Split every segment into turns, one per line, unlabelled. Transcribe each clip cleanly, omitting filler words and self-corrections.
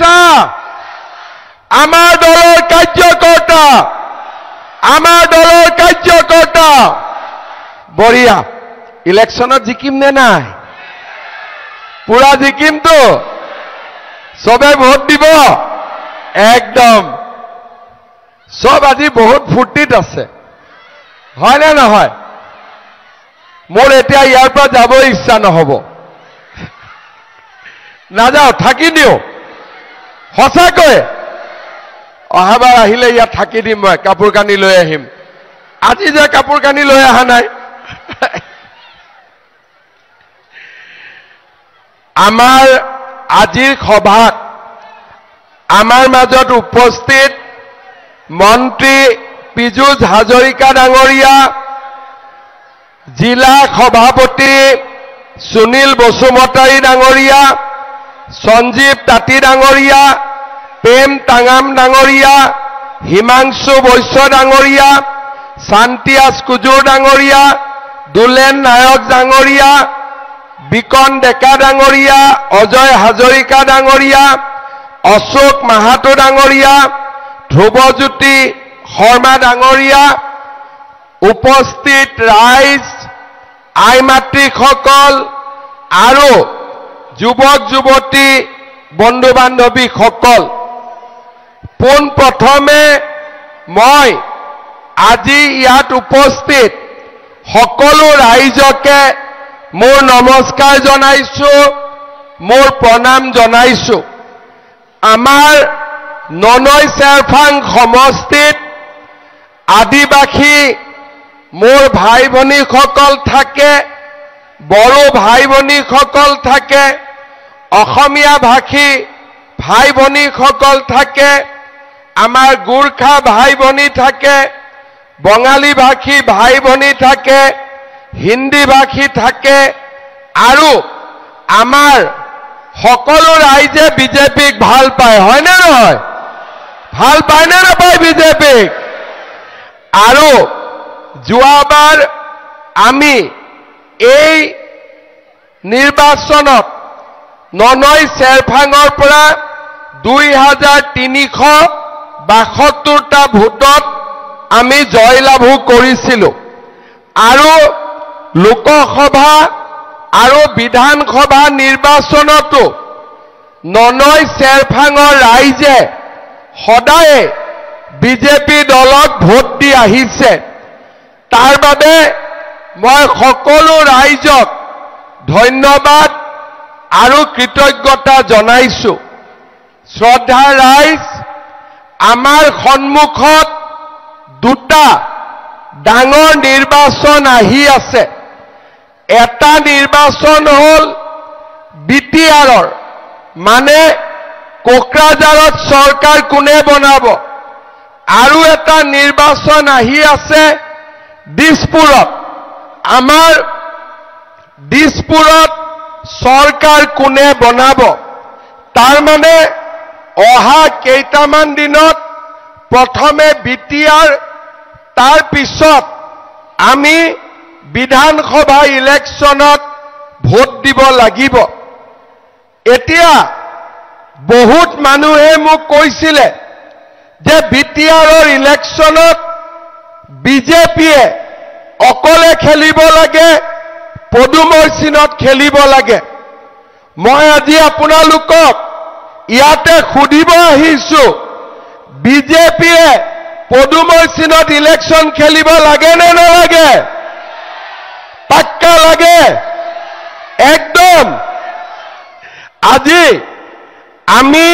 শ্বাহ, আমাৰ দলৰ কাৰ্যকৰ্তা, আমাৰ দলৰ কাৰ্যকৰ্তা। বঢ়িয়া, ইলেকশ্যনত জিকিম নে নাই? পুৰা জিকিমতো, চবে ভোট দিব একদম। চব আজি বহুত ফূৰ্তিত আছে, হয়নে নহয়? মোৰ এতিয়া ইয়াৰ পৰা যাব ইচ্ছা নহ'ব, নাযাওঁ, থাকি দিওঁ সঁচাকৈ। অহাবাৰ আহিলে ইয়াত থাকি দিম মই, কাপোৰ কানি লৈ আহিম। আজি যে কাপোৰ কানি লৈ অহা নাই। আমাৰ আজিৰ সভাত আমাৰ মাজত উপস্থিত মন্ত্ৰী পীযুষ হাজৰিকা ডাঙৰীয়া, জিলা সভাপতি সুনীল বসুমতাৰী ডাঙৰীয়া, সঞ্জীৱ তাঁতী ডাঙৰীয়া, প্ৰেম টাঙাম ডাঙৰীয়া, হিমাংশু বৈশ্য ডাঙৰীয়া, শান্তিয়াছ কুজুৰ ডাঙৰীয়া, দুলেন নায়ক ডাঙৰীয়া, বিকন ডেকা ডাঙৰীয়া, অজয় হাজৰিকা ডাঙৰীয়া, অশোক মাহাতো ডাঙৰীয়া, ধ্ৰুৱজ্যোতি শৰ্মা ডাঙৰীয়া, উপস্থিত ৰাইজ, আই মাতৃসকল আৰু যুৱক যুৱতী বন্ধু বান্ধৱীসকল, পোনপ্ৰথমে মই আজি ইয়াত উপস্থিত সকলো ৰাইজকে মোৰ নমস্কাৰ জনাইছো, মোৰ প্ৰণাম জনাইছো। আমাৰ ননৈ চেৰফাং সমষ্টিত আদিবাসী মোৰ ভাই ভনীসকল থাকে, বড়ো ভাই ভনীসকল থাকে, অসমীয়া ভাষী ভাই ভনীসকল থাকে, আমাৰ গোৰ্খা ভাই ভনী থাকে, বঙালী ভাষী ভাই ভনী থাকে, হিন্দী ভাষী থাকে, আৰু আমাৰ সকলো ৰাইজে বিজেপিক ভাল পায়, হয়নে নহয়? ভাল পায় নে নাপায় বিজেপিক? আৰু যোৱাবাৰ আমি এই নিৰ্বাচনত ননৈ চেৰফাঙৰ পৰা 2372টা ভোটত আমি জয়লাভো কৰিছিলোঁ আৰু লোকসভা আৰু বিধানসভা নিৰ্বাচনতো ননৈ চেৰফাঙৰ ৰাইজে সদায়ে বিজেপি দলক ভোট দি আহিছে। তাৰ বাবে মই সকলো ৰাইজক ধন্যবাদ আৰু কৃতজ্ঞতা জনাইছো। শ্ৰদ্ধা ৰাইজ, আমাৰ সন্মুখত দুটা ডাঙৰ নিৰ্বাচন আহি আছে। এটা নিৰ্বাচন হ'ল বি টি আৰৰ, মানে কোকৰাঝাৰত চৰকাৰ কোনে বনাব, আৰু এটা নিৰ্বাচন আহি আছে দিছপুৰত, আমাৰ দিছপুৰত চৰকাৰ কোনে বনাব। তাৰ মানে অহা কেইটামান দিনত প্ৰথমে বি টি আৰ, তাৰ পিছত আমি বিধানসভা ইলেকশ্যনত ভোট দিব লাগিব। এতিয়া বহুত মানুহে মোক কৈছিলে যে বি টি আৰৰ ইলেকশ্যনত বিজেপিয়ে অকলে খেলিব লাগে, পদুমৰ চিনত খেলিব লাগে। মই আজি আপোনালোকক ইয়াতে সুধিব আহিছো, বিজেপিয়ে পদুমৰ চিনত ইলেকশ্যন খেলিব লাগে নে নালাগে? পাক্কা লাগে একদম। আজি আমি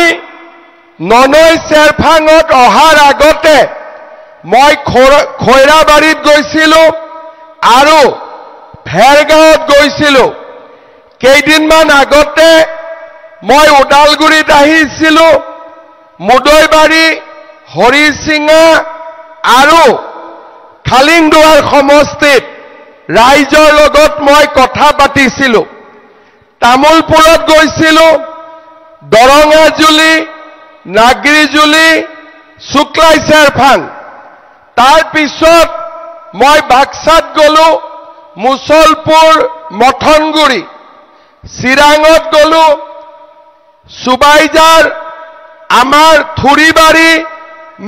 ননৈ চেৰফাঙত অহাৰ আগতে মই খৈৰাবাৰীত গৈছিলো আৰু ভেৰগাঁৱত গৈছিলো। কেইদিনমান আগতে মই ওদালগুৰিত আহিছিলো, মুদৈবাৰী, হৰিচিঙা আৰু খালিংদুৱাৰ সমষ্টিত ৰাইজৰ লগত মই কথা পাতিছিলো। তামোলপুৰত গৈছিলো, দৰঙাজুলি, নাগৰিজুলি, শুক্লাই চেৰফাং। তাৰ পিছত মই বাক্সাত গলো, মুছলপুৰ, মথনগুৰি, চিৰাঙত গলো, সুবাইজাৰ আমাৰ থুৰিবাৰী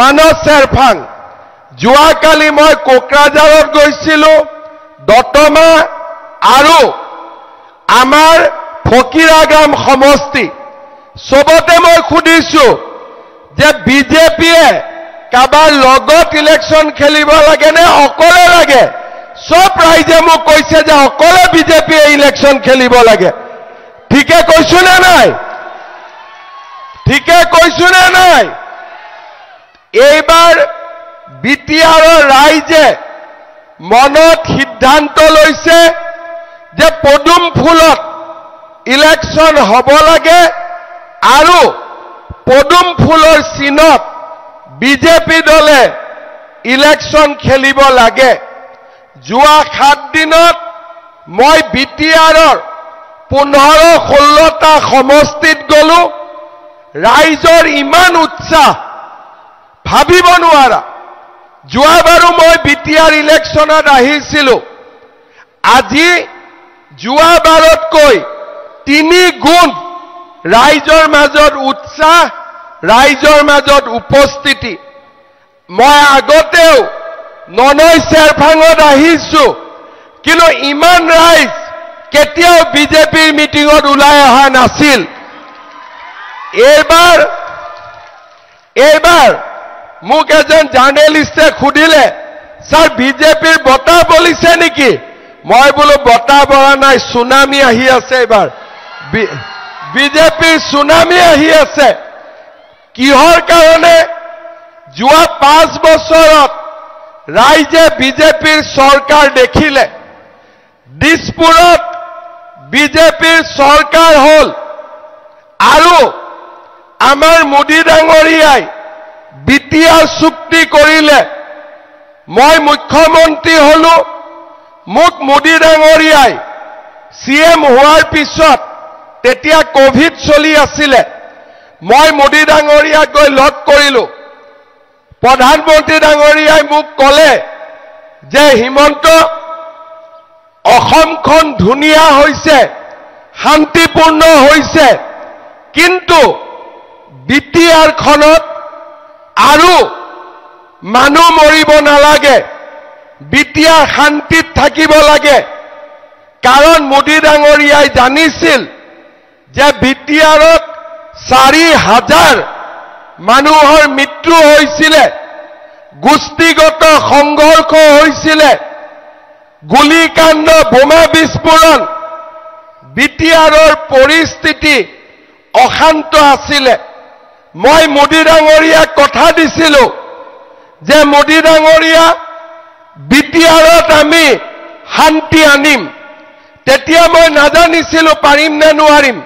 মানস চেৰফাং, যোৱাকালি মই কোকৰাঝাৰত গৈছিলো, দতমা আৰু আমাৰ ফকিৰাগ্ৰাম সমষ্টি, চবতে মই সুধিছো যে বিজেপিয়ে কাৰোবাৰ লগত ইলেকশ্যন খেলিব লাগে নে অকলে লাগে? চব ৰাইজে মোক কৈছে যে অকলে বিজেপিয়ে ইলেকশ্যন খেলিব লাগে। ঠিকে কৈছো নে নাই? ঠিকে কৈছো নে নাই? এইবাৰ বি টি আৰৰ ৰাইজে মনত সিদ্ধান্ত লৈছে যে পদুম ফুলত ইলেকশ্যন হ'ব লাগে আৰু পদুম ফুলৰ চিনত বিজেপি দলে ইলেকশ্যন খেলিব লাগে। যোৱা 7 দিনত মই বি টি আৰৰ 15-16টা সমষ্টিত গলো। ৰাইজৰ ইমান উৎসাহ ভাবিব নোৱাৰা। যোৱাবাৰো মই বি টি আৰ ইলেকশ্যনত আহিছিলো, আজি যোৱাবাৰতকৈ 3 গুণ ৰাইজৰ মাজত উৎসাহ, ৰাইজৰ মাজত উপস্থিতি। মই আগতেও ননৈ চেৰফাঙত আহিছো, কিন্তু ইমান ৰাইজ কেতিয়াও বিজেপিৰ মিটিঙত ওলাই অহা নাছিল। এইবাৰ মোক এজন জাৰ্নেলিষ্টে সুধিলে, ছাৰ বিজেপিৰ বতাহ বলিছে নেকি? মই বোলো বতাহ বলা নাই, চুনামি আহি আছে। এইবাৰ বিজেপিৰ চুনামি আহি আছে। কিহৰ কাৰণে? যোৱা 5 বছৰত ৰাইজে বিজেপিৰ চৰকাৰ দেখিলে। দিছপুৰত বিজেপিৰ চৰকাৰ হ'ল আৰু আমাৰ মোদী ডাঙৰীয়াই বি টি আৰ চুক্তি কৰিলে। মই মুখ্যমন্ত্ৰী হলো, মোক মোদী ডাঙৰীয়াই চি এম হোৱাৰ পিছত, তেতিয়া কভিড চলি আছিলে, মই মোদী ডাঙৰীয়াক গৈ লগ কৰিলো। প্ৰধানমন্ত্ৰী ডাঙৰীয়াই মোক ক'লে যে হিমন্ত, অসমখন ধুনীয়া হৈছে, শান্তিপূৰ্ণ হৈছে, কিন্তু বি টি আৰখনত আৰু মানুহ মৰিব নালাগে, বি টি আৰ শান্তিত থাকিব লাগে। কাৰণ মোদী ডাঙৰীয়াই জানিছিল যে বি টি আৰত 4000 মানুহৰ মৃত্যু হৈছিলে, গোষ্ঠীগত সংঘৰ্ষ হৈছিলে, গুলীকাণ্ড, বোমা বিস্ফোৰণ, বি টি আৰৰ পৰিস্থিতি অশান্ত আছিলে। মই মোদী ডাঙৰীয়াক কথা দিছিলো যে মোদী ডাঙৰীয়া, বি টি আৰত আমি শান্তি আনিম। তেতিয়া মই নাজানিছিলো পাৰিম নে নোৱাৰিম,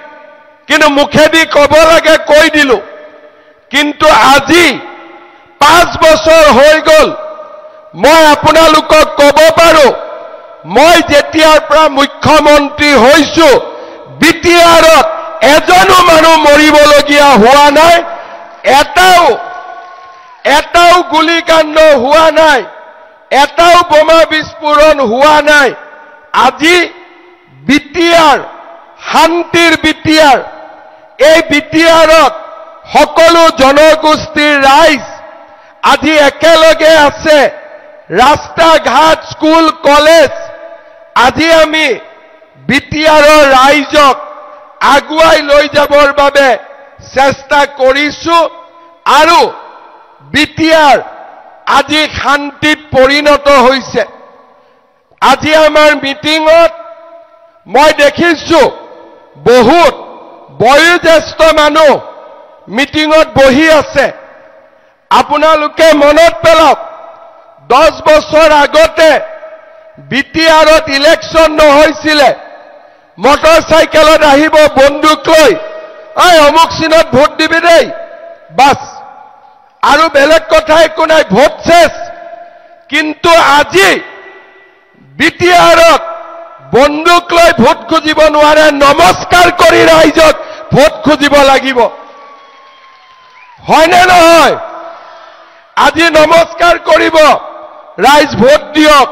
কিন্তু মুখেদি ক'ব লাগে কৈ দিলো। কিন্তু আজি 5 বছৰ হৈ গ'ল, মই আপোনালোকক ক'ব পাৰো, মই যেতিয়াৰ পৰা মুখ্যমন্ত্ৰী হৈছো বি টি আৰত এজনো মানুহ মৰিবলগীয়া হোৱা নাই, এটাও গুলীকাণ্ড হোৱা নাই, এটাও বোমা বিস্ফোৰণ হোৱা নাই। আজি বি টি আৰ শান্তিৰ বি টি আৰ। এই বি টি আৰত সকলো জনগোষ্ঠীৰ ৰাইজ আজি একেলগে আছে। ৰাস্তা ঘাট, স্কুল, কলেজ, আজি আমি বি টি আৰৰ ৰাইজক আগুৱাই লৈ যাবৰ বাবে চেষ্টা কৰিছো আৰু বি টি আৰ আজি শান্তিত পৰিণত হৈছে। আজি আমাৰ মিটিঙত মই দেখিছো বহুত বয়োজ্যেষ্ঠ মানুহ মিটিঙত বহি আছে। আপোনালোকে মনত পেলাওক, 10 বছৰ আগতে বি টি আৰত ইলেকশ্যন নহৈছিলে, মটৰ চাইকেলত আহিব বন্দুক লৈ, ঐ অমুক চিনত ভোট দিবি দেই, বাছ, আৰু বেলেগ কথা একো নাই, ভোট শেষ। কিন্তু আজি বি টি আৰত বন্দুক লৈ ভোট খুজিব নোৱাৰে, নমস্কাৰ কৰি ৰাইজক ভোট খুজিব লাগিব, হয়নে নহয়? আজি নমস্কাৰ কৰিব, ৰাইজ ভোট দিয়ক,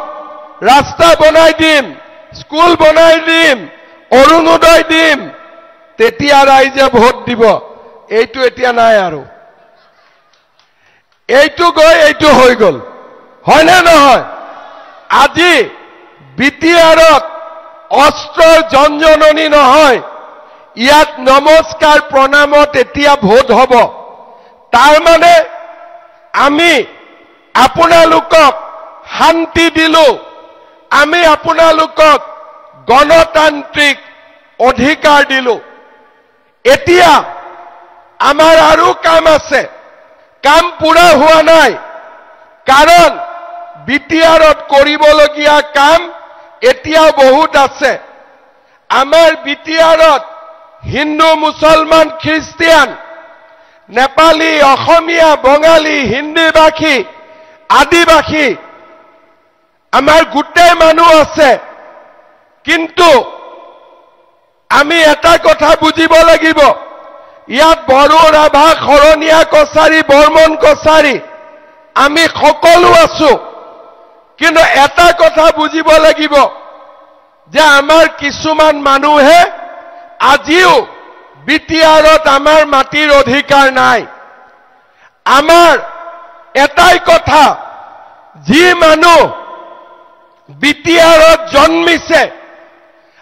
ৰাস্তা বনাই দিম, স্কুল বনাই দিম, অৰুণোদয় দিম, তেতিয়া ৰাইজে ভোট দিব। এইটো এতিয়া নাই আৰু, এইটো গৈ এইটো হৈ গ'ল, হয়নে নহয়? আজি বি টি আৰত অস্ত্ৰৰ জনজননী নহয়, ইয়াত নমস্কাৰ প্ৰণামত এতিয়া ভোট হ'ব। তাৰ মানে আমি আপোনালোকক শান্তি দিলো, আমি আপোনালোকক গণতান্ত্ৰিক অধিকাৰ দিলো। এতিয়া আমাৰ আৰু কাম আছে, কাম পুৰা হোৱা নাই, কাৰণ বি টি আৰত কৰিবলগীয়া কাম এতিয়াও বহুত আছে। আমাৰ বি টি আৰত হিন্দু, মুছলমান, খ্ৰীষ্টিয়ান, নেপালী, অসমীয়া, বঙালী, হিন্দীভাষী, আদিবাসী, আমাৰ গোটেই মানুহ আছে। কিন্তু আমি এটা কথা বুজিব লাগিব, ইয়াত বড়ো, ৰাভা, শৰণীয়া, কছাৰী, বৰ্মন কছাৰী আমি সকলো আছো। কিন্তু এটা কথা বুজিব লাগিব যে আমাৰ কিছুমান মানুহে আজিও বি টি আৰত আমাৰ মাটিৰ অধিকাৰ নাই। আমাৰ এটাই কথা, যি মানুহ বি টি আৰত জন্মিছে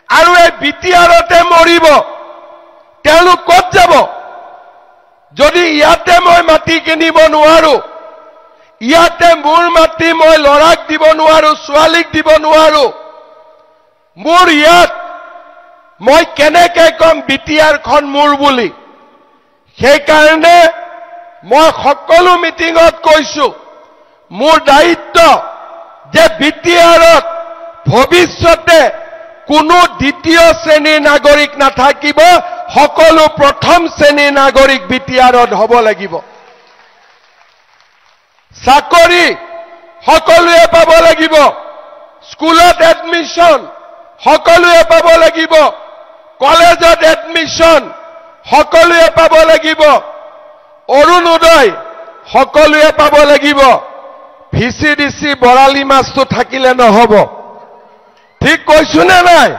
আৰু এই বি টি আৰতে মৰিব, তেওঁলোক ক'ত যাব? যদি ইয়াতে মই মাটি কিনিব নোৱাৰো, ইয়াতে মোৰ মাটি মই ল'ৰাক দিব নোৱাৰো, ছোৱালীক দিব নোৱাৰো, মোৰ ইয়াত মই কেনেকে ক'ম বি টি আৰখন মোৰ বুলি? সেইকাৰণে মই সকলো মিটিঙত কৈছো, মোৰ দায়িত্ব যে বি টি আৰত ভৱিষ্যতে কোনো দ্বিতীয় শ্ৰেণীৰ নাগৰিক নাথাকিব, সকলো প্ৰথম শ্ৰেণীৰ নাগৰিক বি টি আৰত হ'ব লাগিব। চাকৰি সকলোৱে পাব লাগিব, স্কুলত এডমিশ্যন সকলোৱে পাব লাগিব, কলেজত এডমিশ্যন সকলোৱে পাব লাগিব, অৰুণোদয় সকলোৱে পাব লাগিব। ভি চি ডি চি বৰালি মাছটো থাকিলে নহ'ব। ঠিক কৈছো নে নাই?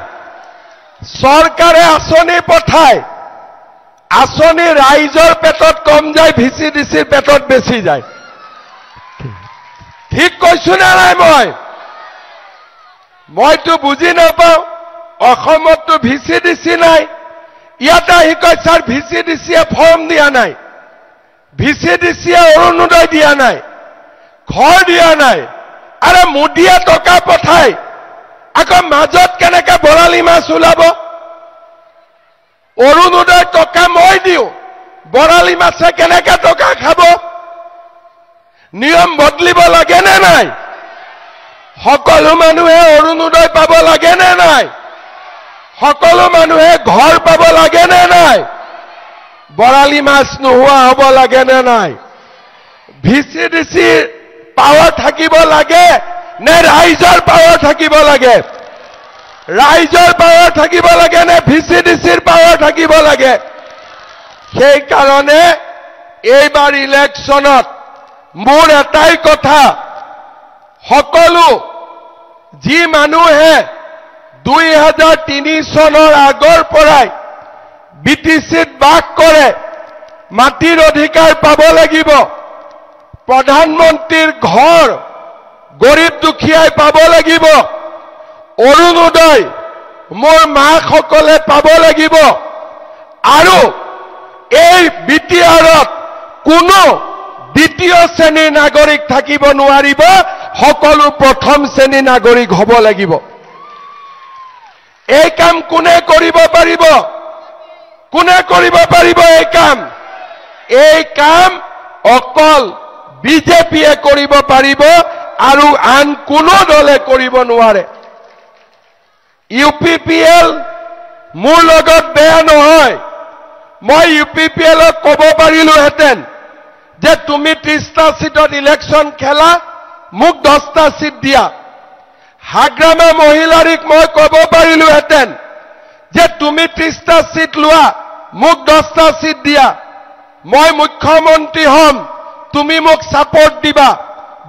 চৰকাৰে আঁচনি পঠায়, আঁচনি ৰাইজৰ পেটত কম যায়, ভি চি ডি চিৰ পেটত বেছি যায়। ঠিক কৈছো নে নাই? মইতো বুজি নাপাওঁ, অসমততো ভি চি ডি চি নাই। ইয়াতে আহি কয় ছাৰ ভি চি ডি চিয়ে ফৰ্ম দিয়া নাই, ভি চি ডি চিয়ে অৰুণোদয় দিয়া নাই, ঘৰ দিয়া নাই। আৰে মোদীয়ে টকা পঠায়, আকৌ মাজত কেনেকে বৰালি মাছ ওলাব? অৰুণোদয় টকা মই দিওঁ, বৰালি মাছে কেনেকে টকা খাব? নিয়ম বদলিব লাগে নে নাই? সকলো মানুহে অৰুণোদয় পাব লাগে নে নাই? সকলো মানুহে ঘৰ পাব লাগে নে নাই? বৰালি মাছ নোহোৱা হ'ব লাগে নে নাই? ভি চি ডি চিৰ পাৱাৰ থাকিব লাগে নে ৰাইজৰ পাৱাৰ থাকিব লাগে? ৰাইজৰ পাৱাৰ থাকিব লাগে নে ভি চি ডি চিৰ পাৱাৰ থাকিব লাগে? সেইকাৰণে এইবাৰ ইলেকশ্যনত মোৰ এটাই কথা, সকলো যি মানুহে 2003 চনৰ আগৰ পৰাই বি টি চিত বাস কৰে, মাটিৰ অধিকাৰ পাব লাগিব, প্ৰধানমন্ত্ৰীৰ ঘৰ গৰীব দুখীয়াই পাব লাগিব, অৰুণোদয় মোৰ মাকসকলে পাব লাগিব, আৰু এই বি টি আৰত কোনো দ্বিতীয় শ্ৰেণীৰ নাগৰিক থাকিব নোৱাৰিব, সকলো প্ৰথম শ্ৰেণীৰ নাগৰিক হ'ব লাগিব। এই কাম কোনে কৰিব পাৰিব? কোনে কৰিব পাৰিব এই কাম? এই কাম অকল বিজেপিয়ে কৰিব পাৰিব আৰু আন কোনো দলে কৰিব নোৱাৰে। ইউ পি পি এল মোৰ লগত বেয়া নহয়, মই ইউ পি পি এলক ক'ব পাৰিলোহেঁতেন যে তুমি 30টা চিটত ইলেকশ্যন খেলা, মোক 10টা চিট দিয়া। হাগ্ৰামা মহিলাৰীক মই ক'ব পাৰিলোহেঁতেন যে তুমি 30টা চিট লোৱা, মোক 10টা চিট দিয়া, মই মুখ্যমন্ত্ৰী হ'ম, তুমি মোক ছাপৰ্ট দিবা,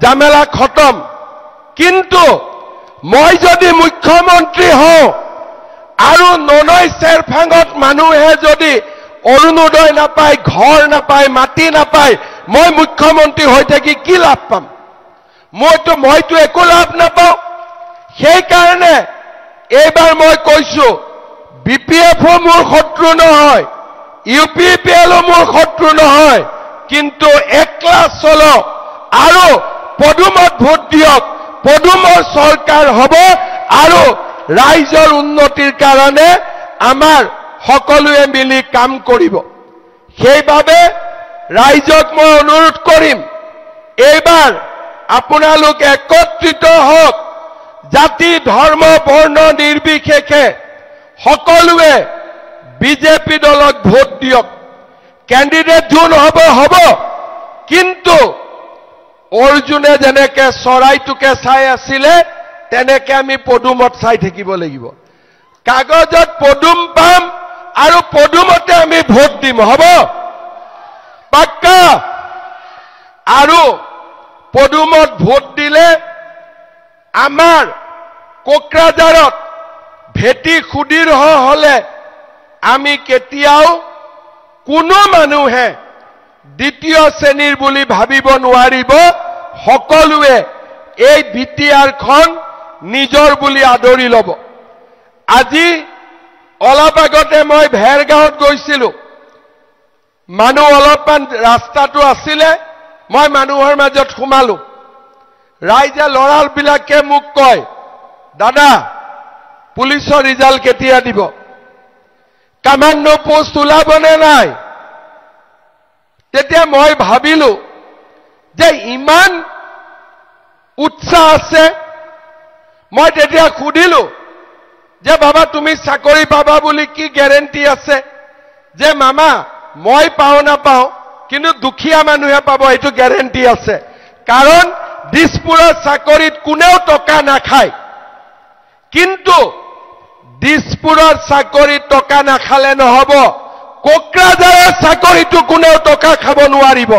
জামেলা খতম। কিন্তু মই যদি মুখ্যমন্ত্ৰী হওঁ আৰু ননৈ চেৰফাঙত মানুহে যদি অৰুণোদয় নাপায়, ঘৰ নাপায়, মাটি নাপায়, মই মুখ্যমন্ত্ৰী হৈ থাকি কি লাভ পাম? মইতো একো লাভ নাপাওঁ। সেইকাৰণে এইবাৰ মই কৈছো, বি পি এফো মোৰ শত্ৰু নহয়, ইউ পি পি এলো মোৰ শত্ৰু নহয়, কিন্তু একলা চলক আৰু পদুমত ভোট দিয়ক, পদুমৰ চৰকাৰ হ'ব আৰু ৰাইজৰ উন্নতিৰ কাৰণে আমাৰ সকলোৱে মিলি কাম কৰিব। সেইবাবে ৰাইজক মই অনুৰোধ কৰিম, এইবাৰ আপোনালোক একত্ৰিত হওক, জাতি ধৰ্ম বৰ্ণ নিৰ্বিশেষে সকলোৱে বিজেপি দলক ভোট দিয়ক। কেণ্ডিডেট যোন হ'ব হ'ব, কিন্তু অৰ্জুনে যেনেকে চৰাইটোকে চাই আছিলে তেনেকে আমি পদুমত চাই থাকিব লাগিব। কাগজত পদুম পাম আৰু পদুমতে আমি ভোট দিম, হ'ব পাক্কা? আৰু পদুমত ভোট দিলে আমাৰ কোকৰাঝাৰত ভেটি সুদৃঢ় হলে আমি কেতিয়াও কোনো মানুহে দ্বিতীয় শ্ৰেণীৰ বুলি ভাবিব নোৱাৰিব। সকলোৱে এই বি টি আৰখন নিজৰ বুলি আদৰি ল'ব। আজি অলপ আগতে মই ভেৰগাঁৱত গৈছিলো, মানুহ অলপমান ৰাস্তাটো আছিলে, মই মানুহৰ মাজত সোমালো। ৰাইজে ল'ৰাবিলাকে মোক কয়, দাদা পুলিচৰ ৰিজাল্ট কেতিয়া দিব, কামাণ্ডো পোষ্ট ওলাবনে নাই? তেতিয়া মই ভাবিলো যে ইমান উৎসাহ আছে। মই তেতিয়া সুধিলো যে বাবা তুমি চাকৰি পাবা বুলি কি গেৰেণ্টি আছে? যে মামা মই পাওঁ নাপাওঁ, কিন্তু দুখীয়া মানুহে পাব, এইটো গেৰেণ্টি আছে। কাৰণ দিছপুৰৰ চাকৰিত কোনেও টকা নাখায়, কিন্তু দিছপুৰৰ চাকৰিত টকা নাখালে নহব, কোকৰাঝাৰৰ চাকৰিটো কোনেও টকা খাব নোৱাৰিব।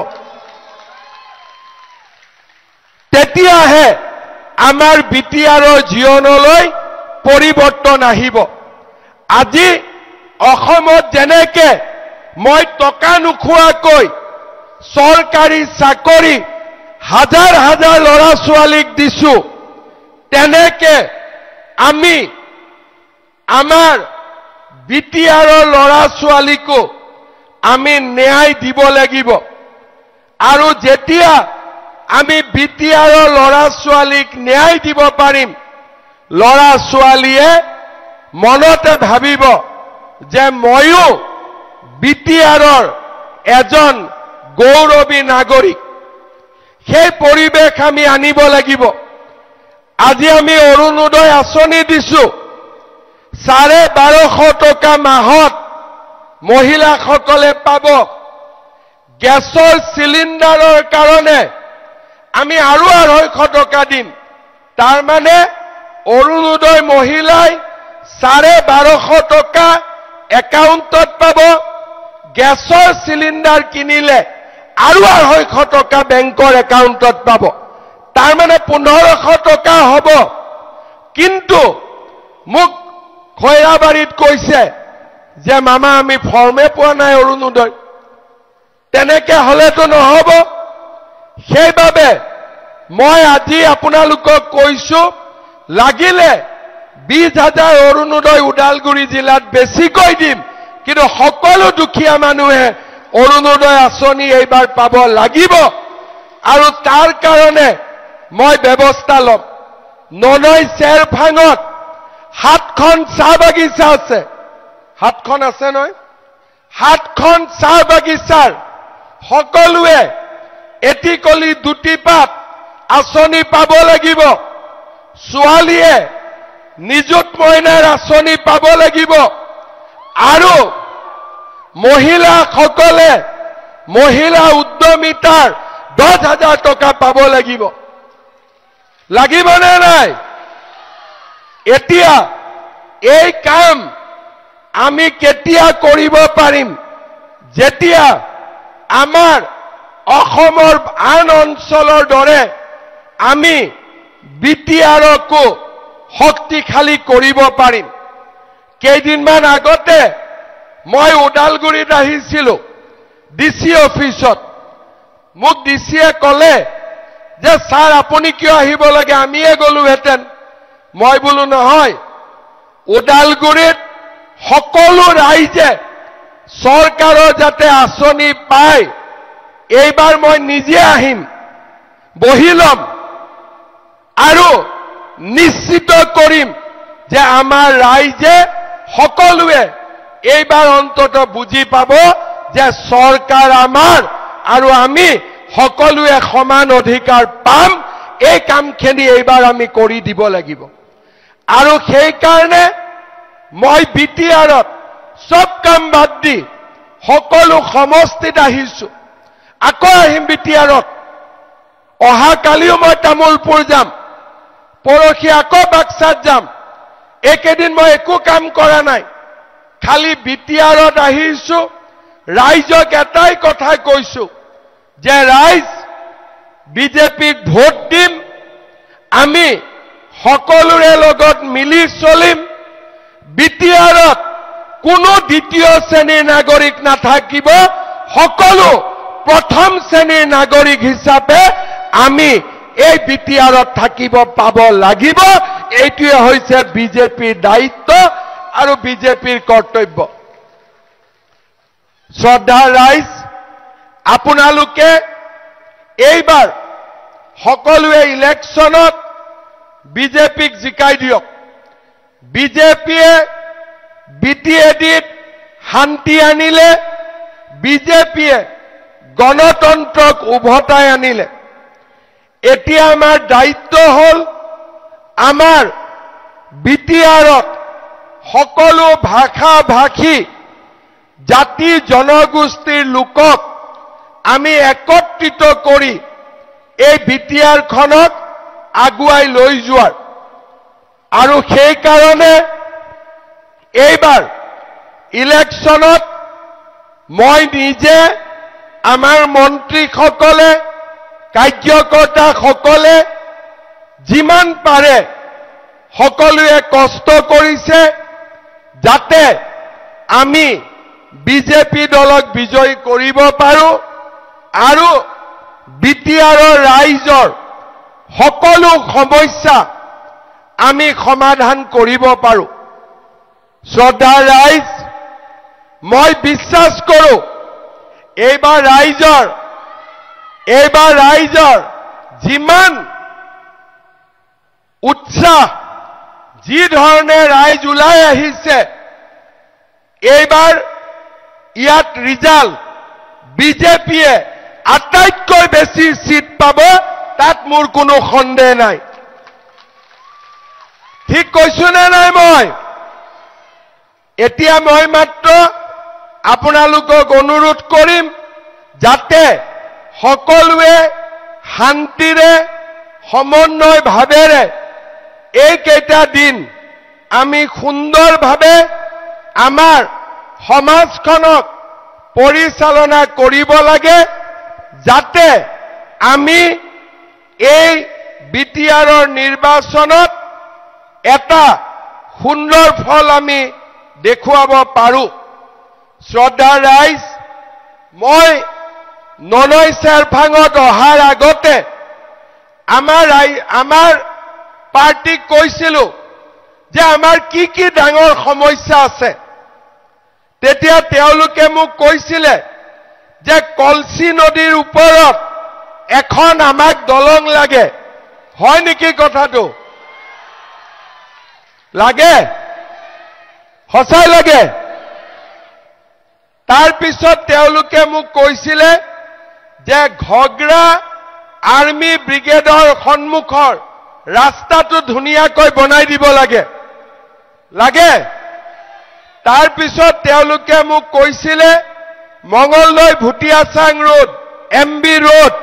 তেতিয়াহে আমাৰ বি টি আৰৰ জীৱনলৈ পৰিৱৰ্তন আহিব। আজি অসমত যেনেকে মই টকা নোখোৱাকৈ চৰকাৰী চাকৰি হাজাৰ হাজাৰ ল'ৰা ছোৱালীক দিছো, তেনেকে আমি আমাৰ বি টি আৰৰ ল'ৰা ছোৱালীকো আমি ন্যায় দিব লাগিব। আৰু যেতিয়া আমি বি টি আৰৰ ল'ৰা ছোৱালীক ন্যায় দিব পাৰিম, ল'ৰা ছোৱালীয়ে মনতে ভাবিব যে ময়ো বি টি আৰৰ এজন গৌৰৱী নাগৰিক। সেই পৰিৱেশ আমি আনিব লাগিব। আজি আমি অৰুণোদয় আঁচনি দিছো, ১২৫০ টকা মাহত মহিলাসকলে পাব। গেছৰ চিলিণ্ডাৰৰ কাৰণে আমি আৰু ২৫০ টকা দিম। তাৰমানে অৰুণোদয় মহিলাই ১২৫০ টকা একাউণ্টত পাব, গেছৰ চিলিণ্ডাৰ কিনিলে আৰু ২৫০ টকা বেংকৰ একাউণ্টত পাব, তাৰমানে ১৫০০ টকা হ'ব। কিন্তু মোক খৈৰাবাৰীত কৈছে যে মামা আমি ফৰ্মে পোৱা নাই অৰুণোদয়, তেনেকে হলেতো নহব। সেইবাবে মই আজি আপোনালোকক কৈছো, লাগিলে ২০,০০০ অৰুণোদয় ওদালগুৰি জিলাত বেছিকৈ দিম, কিন্তু সকলো দুখীয়া মানুহে অৰুণোদয় আঁচনি এইবাৰ পাব লাগিব আৰু তাৰ কাৰণে মই ব্যৱস্থা ল'ম। ননৈ চেৰফাঙত ৭খন চাহ বাগিচা আছে, ৭খন আছে নহয়, ৭খন চাহ বাগিচাৰ সকলোৱে এটি কলি দুটি পাত আঁচনি পাব লাগিব, ছোৱালীয়ে নিযুত মইনাৰ আঁচনি পাব লাগিব আৰু মহিলাসকলে মহিলা উদ্যমিতাৰ ১০,০০০ টকা পাব লাগিব। লাগিবনে নাই? এতিয়া এই কাম আমি কেতিয়া কৰিব পাৰিম? যেতিয়া আমাৰ অসমৰ আন অঞ্চলৰ দৰে আমি বি টি আৰকো শক্তিশালী কৰিব পাৰিম। কেইদিনমান আগতে মই ওদালগুৰিত আহিছিলোঁ ডি চি অফিচত, মোক ডি চিয়ে ক'লে যে ছাৰ আপুনি কিয় আহিব লাগে, আমিয়ে গ'লোহেঁতেন। মই বোলো নহয়, ওদালগুৰিত সকলো ৰাইজে চৰকাৰৰ যাতে আঁচনি পায়, এইবাৰ মই নিজে আহিম, বহি ল'ম আৰু নিশ্চিত কৰিম যে আমাৰ ৰাইজে সকলোৱে এইবাৰ অন্তত বুজি পাব যে চৰকাৰ আমাৰ আৰু আমি সকলোৱে সমান অধিকাৰ পাম। এই কামখিনি এইবাৰ আমি কৰি দিব লাগিব। আৰু সেইকাৰণে মই বি টি আৰত চব কাম বাদ দি সকলো সমষ্টিত আহিছো, আকৌ আহিম বি টি আৰত। অহাকালিও মই তামোলপুৰ যাম, পৰহি আকৌ বাক্সাত যাম। এইকেইদিন মই একো কাম কৰা নাই, খালি বি টি আৰত আহিছো। ৰাইজক এটাই কথা কৈছো যে ৰাইজ, বিজেপিক ভোট দিম, আমি সকলোৰে লগত মিলি চলিম। বি টি আৰত কোনো দ্বিতীয় শ্ৰেণীৰ নাগৰিক নাথাকিব, সকলো প্ৰথম শ্ৰেণীৰ নাগৰিক হিচাপে আমি এই বি টি আৰত থাকিব পাব লাগিব। এইটোৱে হৈছে বিজেপিৰ দায়িত্ব আৰু বিজেপিৰ কৰ্তব্য। শ্ৰদ্ধাৰ ৰাইজ, আপোনালোকে এইবাৰ সকলোৱে ইলেকশ্যনত বিজেপিক জিকাই দিয়ক। বিজেপিয়ে বি টি এ ডিত শান্তি আনিলে, বিজেপিয়ে গণতন্ত্ৰক উভতাই আনিলে। এতিয়া আমাৰ দায়িত্ব হ'ল আমাৰ বি টি আৰত সকলো ভাষা ভাষী জাতি জনগোষ্ঠীৰ লোকক আমি একত্ৰিত কৰি এই বি টি আৰখনক আগুৱাই লৈ যোৱাৰ। আৰু সেইকাৰণে এইবাৰ ইলেকশ্যনত মই নিজে, আমাৰ মন্ত্ৰীসকলে, কাৰ্যকৰ্তাসকলে যিমান পাৰে সকলোৱে কষ্ট কৰিছে যাতে আমি বিজেপি দলক বিজয়ী কৰিব পাৰোঁ আৰু বি টি আৰৰ ৰাইজৰ সকলো সমস্যা আমি সমাধান কৰিব পাৰোঁ। শ্ৰদ্ধাৰ ৰাইজ, মই বিশ্বাস কৰোঁ এইবাৰ ৰাইজৰ যিমান উৎসাহ, যি ধৰণে ৰাইজ ওলাই আহিছে, এইবাৰ ইয়াত ৰিজাল্ট বিজেপিয়ে আটাইতকৈ বেছি চিট পাব, তাত মোৰ কোনো সন্দেহ নাই। ঠিক কৈছো নে নাই মই? এতিয়া মই মাত্ৰ আপোনালোকক অনুৰোধ কৰিম যাতে সকলোৱে শান্তিৰে, সমন্বয় ভাৱেৰে এইকেইটা দিন আমি সুন্দৰভাৱে আমাৰ সমাজখনক পৰিচালনা কৰিব লাগে, যাতে আমি এই বি টি আৰৰ নিৰ্বাচনত এটা সুন্দৰ ফল আমি দেখুৱাব পাৰোঁ। শ্ৰদ্ধাৰ ৰাইজ, মই ননৈ চেৰফাঙত অহাৰ আগতে আমাৰ পাৰ্টিক কৈছিলোঁ যে আমাৰ কি কি ডাঙৰ সমস্যা আছে। তেতিয়া তেওঁলোকে মোক কৈছিলে যে কলচি নদীৰ ওপৰত এখন আমাক দলং লাগে। হয় নেকি কথাটো? লাগে, সঁচাই লাগে। তাৰপিছত তেওঁলোকে মোক কৈছিলে যে ঘগ্ৰা আৰ্মি ব্ৰিগেডৰ সন্মুখৰ ৰাস্তাটো ধুনীয়াকৈ বনাই দিব লাগে। লাগে। তাৰপিছত তেওঁলোকে মোক কৈছিলে Mangaldoi Bhutiachang road, M B road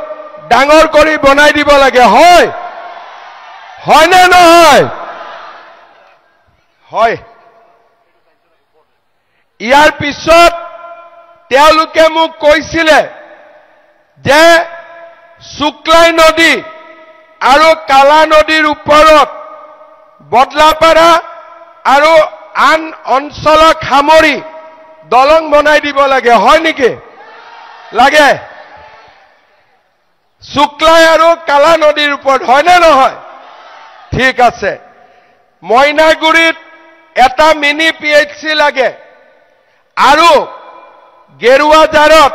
ডাঙৰ কৰি বনাই দিব লাগে। হয়, হয়নে নহয়? হয়। ইয়াৰ পিছত তেওঁলোকে মোক কৈছিলে যে শুক্লাই নদী আৰু কালা নদীৰ ওপৰত বদলাপাৰা আৰু আন অঞ্চলক সামৰি দলং বনাই দিব লাগে, হয় নেকি? লাগে। শুক্লাই আৰু কালা নদীৰ ওপৰত, হয়নে নহয়? ঠিক আছে। মইনাগুৰিত এটা মিনি PHC লাগে আৰু গেৰুৱাজাৰত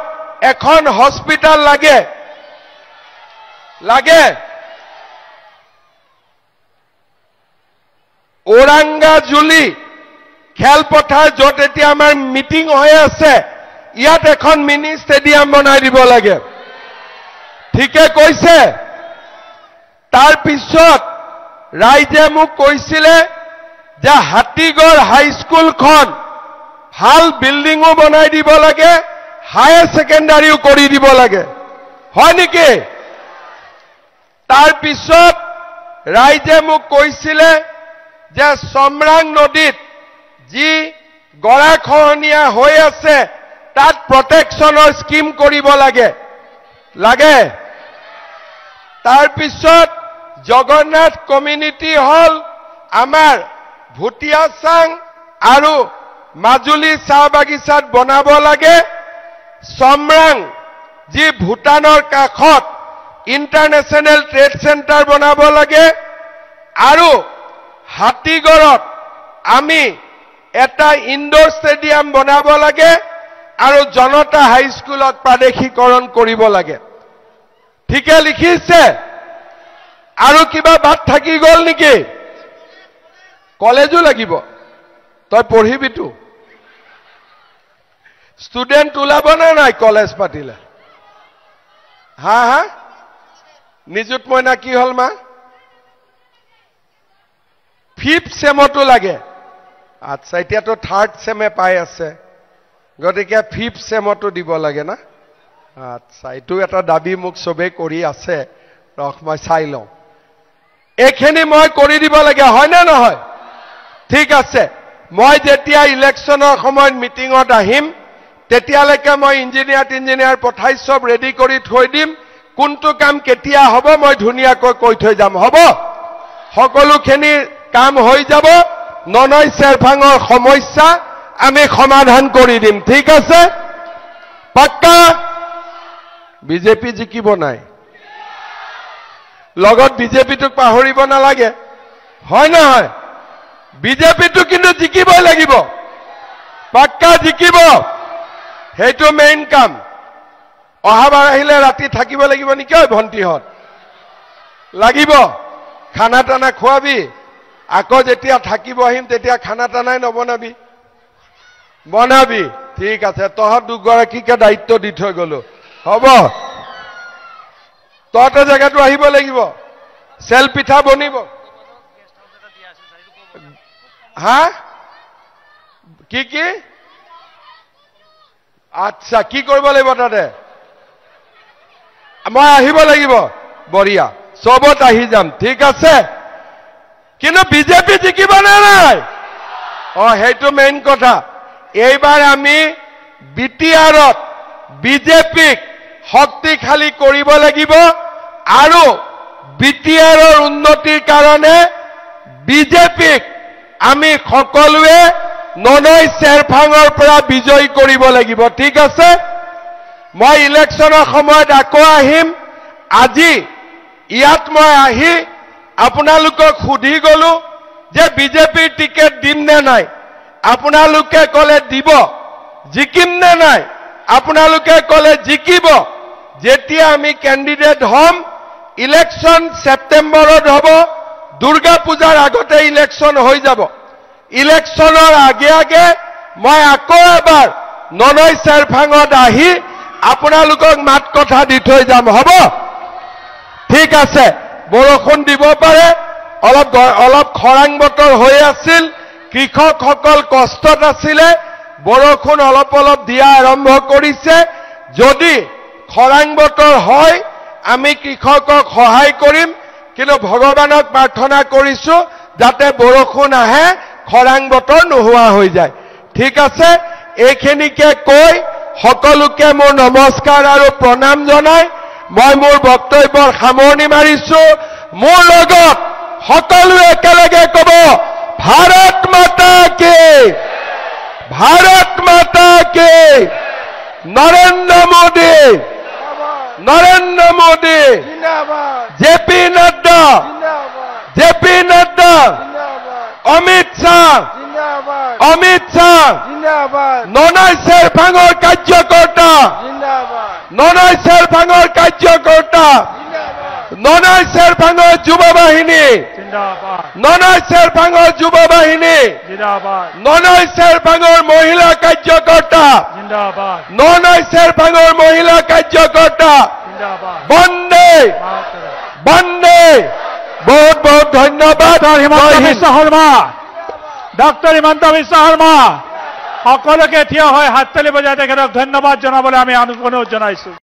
এখন হস্পিটেল লাগে, লাগে। ওৰাংগাজুলি খেলপথাৰ য'ত এতিয়া আমাৰ মিটিং হৈ আছে, ইয়াত এখন মিনি ষ্টেডিয়াম বনাই দিব লাগে। ঠিকে কৈছে। তাৰপিছত ৰাইজে মোক কৈছিলে যে হাতীগড় হাইস্কুলখন ভাল বিল্ডিঙো বনাই দিব লাগে, হায়াৰ ছেকেণ্ডাৰীও কৰি দিব লাগে, হয় নেকি? তাৰপিছত ৰাইজে মোক কৈছিলে যে চমৰাং নদীত যি গৰাখহনীয়া হৈ আছে তাত প্ৰটেকশ্যনৰ স্কিম কৰিব লাগে, লাগে। তাৰপিছত জগন্নাথ কমিউনিটি হল আমাৰ ভুটিয়াচাং আৰু মাজুলী চাহ বাগিচাত বনাব লাগে। চমৰাং যি ভূটানৰ কাষত ইণ্টাৰনেশ্যনেল ট্ৰেড চেণ্টাৰ বনাব লাগে আৰু হাতীগড়ত আমি এটা ইনডোৰ ষ্টেডিয়াম বনাব লাগে আৰু জনতা হাইস্কুলত প্ৰাদেশিকৰণ কৰিব লাগে। ঠিকে লিখিছে? আৰু কিবা বাদ থাকি গ'ল নেকি? কলেজো লাগিব, তই পঢ়িবিতো। ষ্টুডেণ্ট ওলাব নে নাই কলেজ পাতিলে? হা হা, নিযুত মইনা কি হ'ল মা? ফিফ্থ চেমতো লাগে। আচ্ছা, এতিয়াতো থাৰ্ড চেমে পাই আছে, গতিকে ফিফ্থ চেমতো দিব লাগে না? আচ্ছা, এইটো এটা দাবী মোক চবেই কৰি আছে, ৰখ মই চাই লওঁ। এইখিনি মই কৰি দিব লাগে, হয়নে নহয়? ঠিক আছে। মই যেতিয়া ইলেকশ্যনৰ সময়ত মিটিঙত আহিম তেতিয়ালৈকে মই ইঞ্জিনিয়াৰ টিঞ্জিনিয়াৰ পঠাই চব ৰেডি কৰি থৈ দিম। কোনটো কাম কেতিয়া হ'ব মই ধুনীয়াকৈ কৈ থৈ যাম, হ'ব? সকলোখিনি কাম হৈ যাব। ননৈ চেৰফাঙৰ সমস্যা আমি সমাধান কৰি দিম, ঠিক আছে? পাক্কা? বিজেপি জিকিব নাই, লগত বিজেপিটোক পাহৰিব নালাগে, হয় নহয়? বিজেপিটো কিন্তু জিকিবই লাগিব, পাক্কা জিকিব, সেইটো মেইন কাম। অহাবাৰ আহিলে ৰাতি থাকিব লাগিব নেকি ঐ ভণ্টিহঁত? লাগিব। খানা টানা খোৱাবি, আকৌ যেতিয়া থাকিব আহিম তেতিয়া খানা টানাই নবনাবি, বনাবি। ঠিক আছে, তহঁত দুগৰাকীকে দায়িত্ব দি থৈ গলো, হ'ব? তহঁতৰ জেগাটো আহিব লাগিব, চেল পিঠা বনিব। হা, কি কি? আচ্ছা, কি কৰিব লাগিব তাতে? মই আহিব লাগিব, বঢ়িয়া, চবত আহি যাম, ঠিক আছে। কিন্তু বিজেপি জিকিব নে নাই? অ, সেইটো মেইন কথা। এইবাৰ আমি BTRত বিজেপিক শক্তিশালী কৰিব লাগিব আৰু BTRৰ উন্নতিৰ কাৰণে বিজেপিক আমি সকলোৱে ননৈ চেৰফাঙৰ পৰা বিজয়ী কৰিব লাগিব, ঠিক আছে? মই ইলেকশ্যনৰ সময়ত আকৌ আহিম। আজি ইয়াত মই আহি আপোনালোকক সুধি গলো যে বিজেপিৰ টিকেট দিম নে নাই, আপোনালোকে ক'লে দিব। জিকিম নে নাই, আপোনালোকে ক'লে জিকিব। যেতিয়া আমি কেণ্ডিডেট হ'ম, ইলেকশ্যন ছেপ্টেম্বৰত হ'ব, দুৰ্গা পূজাৰ আগতে ইলেকশ্যন হৈ যাব। ইলেকশ্যনৰ আগে আগে মই আকৌ এবাৰ ননৈ চেৰফাঙত আহি আপোনালোকক মাত কথা দি থৈ যাম, হ'ব? ঠিক আছে। বৰষুণ দিব পাৰে, অলপ অলপ খৰাং বতৰ হৈ আছিল, কৃষকসকল কষ্টত আছিলে, বৰষুণ অলপ অলপ দিয়া আৰম্ভ কৰিছে। যদি খৰাং বতৰ হয় আমি কৃষকক সহায় কৰিম, কিন্তু ভগৱানক প্ৰাৰ্থনা কৰিছো যাতে বৰষুণ আহে, খৰাং বতৰ নোহোৱা হৈ যায়। ঠিক আছে, এইখিনিকে কৈ সকলোকে মোৰ নমস্কাৰ আৰু প্ৰণাম জনাই মই মোৰ বক্তব্যৰ সামৰণি মাৰিছো। মোৰ লগত সকলোৱে একেলগে ক'ব, ভাৰত মাতা কি, ভাৰত মাতা কি। Narendra Modi, Narendra Modi, J P Nadda, J P Nadda, Amit Shah, Amit Shah, Nonoi চেৰফাঙৰ কাৰ্যকৰ্তা, ননৈ চেৰফাঙৰ কাৰ্যকৰ্তা, ননৈ চেৰফাঙৰ যুৱ বাহিনী, ননৈ চেৰফাঙৰ যুৱ বাহিনী, ননৈ চেৰফাঙৰ মহিলা কাৰ্যকৰ্তা, ননৈ চেৰফাঙৰ মহিলা কাৰ্যকৰ্তা, বন্দে বন্দে। বহুত বহুত ধন্যবাদ।
হিমন্ত বিশ্ব শৰ্মা, ডক্টৰ হিমন্ত বিশ্ব শৰ্মা, সকলোকে থিয় হৈ হাততালি বজাই তেখেতক ধন্যবাদ জনাবলৈ আমি অনুৰোধ জনাইছো।